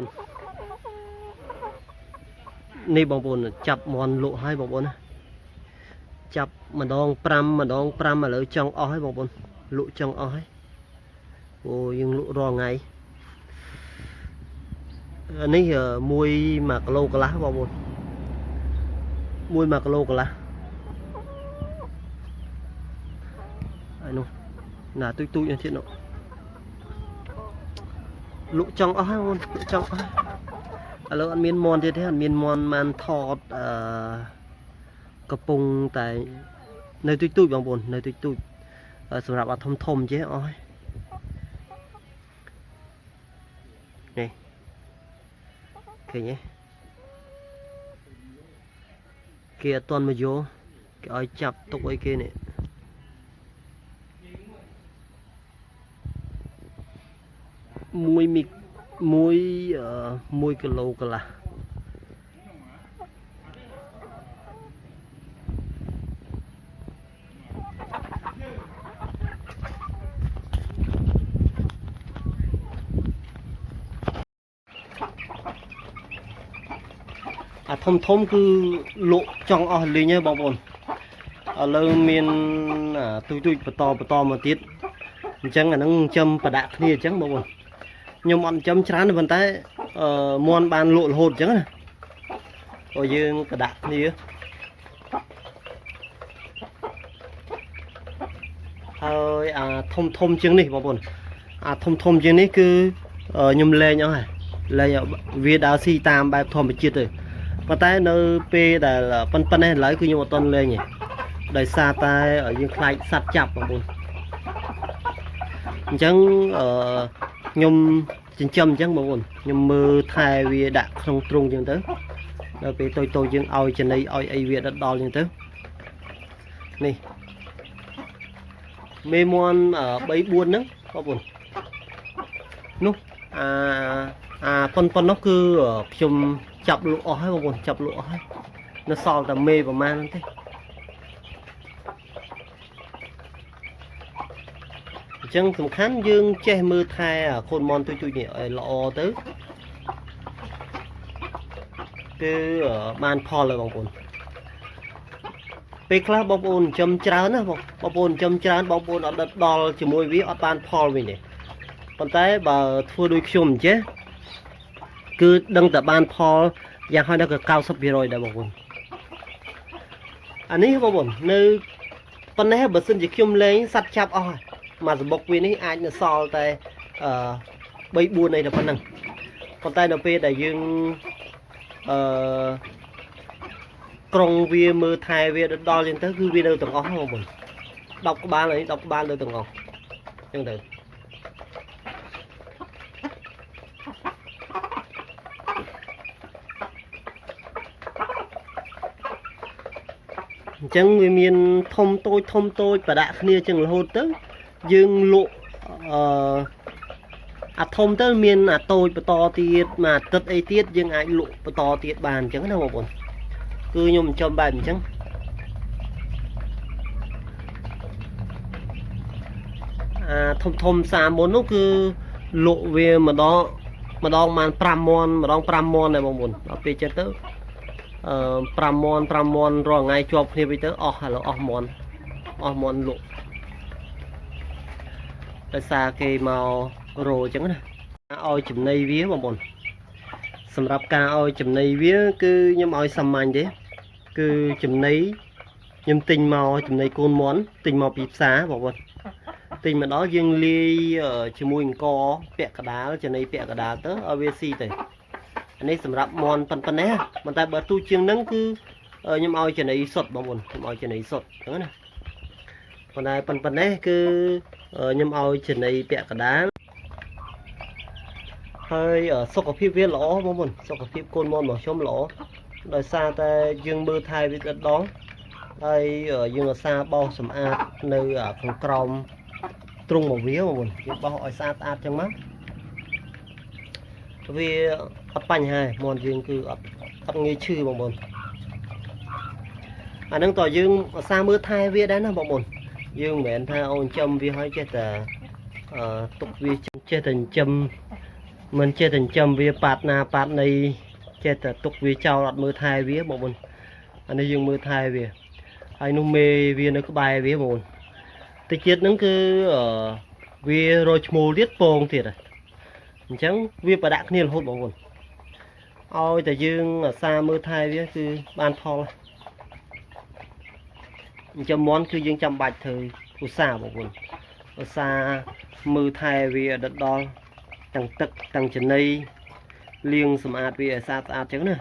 ននេះបងប្អូនចាប់មន់លក់ហើយបងប្អូនណាចាប់ម្ដង5ម្ដង5ឥឡូវចង់អស់ហើយបងប្អូនលក់ចង់អស់ហើយអូយើងលក់រាល់ថ្ងៃនេះមួយ1គីឡូកន្លះបងប្អូនមួយ1គីឡូកន្លះហើយនោះណាទូចទូចនេះទៀតនោះលក់ចង់អស់ហើយបងប្អូនលក់ចង់អស់ហើយឥឡូវអត់មានមន់ទៀតទេអត់មានមន់បានថតអឺកំពុងតែនៅទូចទូចបងប្អូននៅទូចទូចសម្រាប់អាធំធំចេះអស់ហើយនេះឃើញទេគេអត់ទាន់មកយកគេឲ្យចាប់ទុកអីគេនេះមួយមីមួយ1គីឡូកន្លះអាធំធំគឺលក់ចង់អស់លីងហើយបងប្អូនឥឡូវមានទូចទូចបន្តបន្តមកទៀតអញ្ចឹងអាហ្នឹងចំប្រដាក់គ្នាអញ្ចឹងបងប្អូនខ្ញុំអត់ចំច្រើនទេប៉ុន្តែអឺមន់បានលក់រហូតអញ្ចឹងណាព្រោះយើងប្រដាក់គ្នាហើយអាធំធំជាងនេះបងប្អូនអាធំធំជាងនេះគឺខ្ញុំលែងអស់ហើយលែងវាដើរស៊ីតាមបែបធម្មជាតិទៅប៉ុន្តែនៅពេលដែលប៉ុណ្ណេះឥឡូវគឺខ្ញុំអត់ទាន់លែងទេដោយសារតែយើងខ្លាចសត្វចាប់បងប្អូនអញ្ចឹងអឺខ្ញុំចិញ្ចឹមអញ្ចឹងបងប្អូនខ្ញុំមើលថែវាដាក់ក្នុងទ្រុងអញ្ចឹងទៅដល់ពេលតូចៗយើងឲ្យចំណីឲ្យអីវាដិតដល់អញ្ចឹងទៅនេះមេមន់3 4ហ្នឹងបងប្អូននោះអាអាប៉ុនប៉ុននោះគឺខ្ញុំចាប់លក់អស់ហើយបងប្អូនចាប់លក់អស់ហើយនៅសល់តែមេប្រហែលហ្នឹងទេអញ្ចឹងសំខាន់យើងចេះមើលថែកូនមន់ទូចៗនេះឲ្យល្អទៅគឺបានផលហើយបងប្អូនពេលខ្លះបងប្អូនចិញ្ចឹមច្រើនណាបងបងប្អូនចិញ្ចឹមច្រើនបងប្អូនអត់ដិតដល់ជាមួយវាអត់បានផលវិញទេប៉ុន្តែបើធ្វើដូចខ្ញុំអញ្ចេះគឺដឹងតែបានផលយ៉ាងហោចណាស់ក៏90%ដែរបងប្អូនអានេះបងប្អូននៅប៉ុណ្ណេះបើសិនជាខ្ញុំលេងសត្វចាប់អស់ហើយមួយសបុកវានេះអាចនៅសល់តែអឺ3 4អីតែប៉ុណ្្នឹងប៉ុន្តែនៅពេលដែលយើងអឺក្រុងវាមើលថែវាដល់អញ្ចឹងទៅគឺវានៅទាំងអស់បងប្អូន10ក្បាលអី10ក្បាលនៅទាំងអស់អញ្ចឹងទៅអញ្ចឹងវាមានធំតូចធំតូចប្រដាក់គ្នាអញ្ចឹងរហូតទៅយើងលក់អឺអាធំទៅមានអាតូចបន្តទៀតមួយអាទិត្យអីទៀតយើងអាចលក់បន្តទៀតបានអញ្ចឹងណាបងប្អូនគឺខ្ញុំចំបែបអញ្ចឹងអាធំធំ30មុននោះគឺលក់វាម្ដងម្ដងបាន5មន់ម្ដង5មន់ដែរបងប្អូនដល់ពេលចឹងទៅអឺ5មន់5មន់រាល់ថ្ងៃជាប់គ្នាវិញទៅអស់ឥឡូវអស់មន់អស់មន់លក់ដោយសារគេមករោអញ្ចឹងណាឲ្យចំណីវាបងប្អូនសម្រាប់ការឲ្យចំណីវាគឺខ្ញុំឲ្យសាមញ្ញទេគឺចំណីខ្ញុំទិញមកចំណីកូនមន់ទិញមកពីផ្សារបងប្អូនទិញមកដល់យើងលាយជាមួយអង្គពាក់កដាលចំណីពាក់កដាលទៅឲ្យវាស៊ីទៅអានេះសម្រាប់មន់ប៉ុណ្ណេះប៉ុន្តែបើទូជាងហ្នឹងគឺខ្ញុំឲ្យចំណីសុទ្ធបងប្អូនខ្ញុំឲ្យចំណីសុទ្ធអញ្ចឹងណាប៉ុន្តែប៉ុណ្ណេះគឺខ្ញុំឲ្យចំណីពាក់កដាលហើយសុខភាពវាល្អបងប្អូនសុខភាពកូនមន់របស់ខ្ញុំល្អដោយសារតែយើងមើលថែវាដិតដល់ហើយយើងអាសាបោសសម្អាតនៅខាងក្រោមទ្រុងរបស់វាបងប្អូនយើងបោសឲ្យស្អាតស្អាតចឹងមកវាអត់បញ្ហាមន់យើងគឺអត់ងាយឈឺបងប្អូនអាហ្នឹងតើយើងអាសាមើលថែវាដែរណាបងប្អូនយើងមិនមែនថាអូនចិញ្ចឹមវាឲ្យចេះតែអឺទុកវាចេះតែចិញ្ចឹម មិនចេះតែចិញ្ចឹមវាប៉ាតណាប៉ាតណីចេះតែទុកវាចោលអត់មើលថែវាបងប្អូនអានេះយើងមើលថែវាហើយនោះមេវានៅក្បែរវាបងប្អូនតិចទៀតហ្នឹងគឺអឺវារកឈ្មោលទៀតពងទៀតហើយអញ្ចឹងវាប្រដាក់គ្នារហូតបងប្អូនឲ្យតែយើងអាសាមើលថែវាគឺបានផលអញ្ចឹងមន់គឺយើងចាំបាច់ធ្វើឧស្សាហ៍បងប្អូនឧស្សាហ៍មើលថែវាឲ្យដិតដល់ទាំងទឹកទាំងចំណីលាងសម្អាតវាឲ្យស្អាតស្អាតអញ្ចឹងណា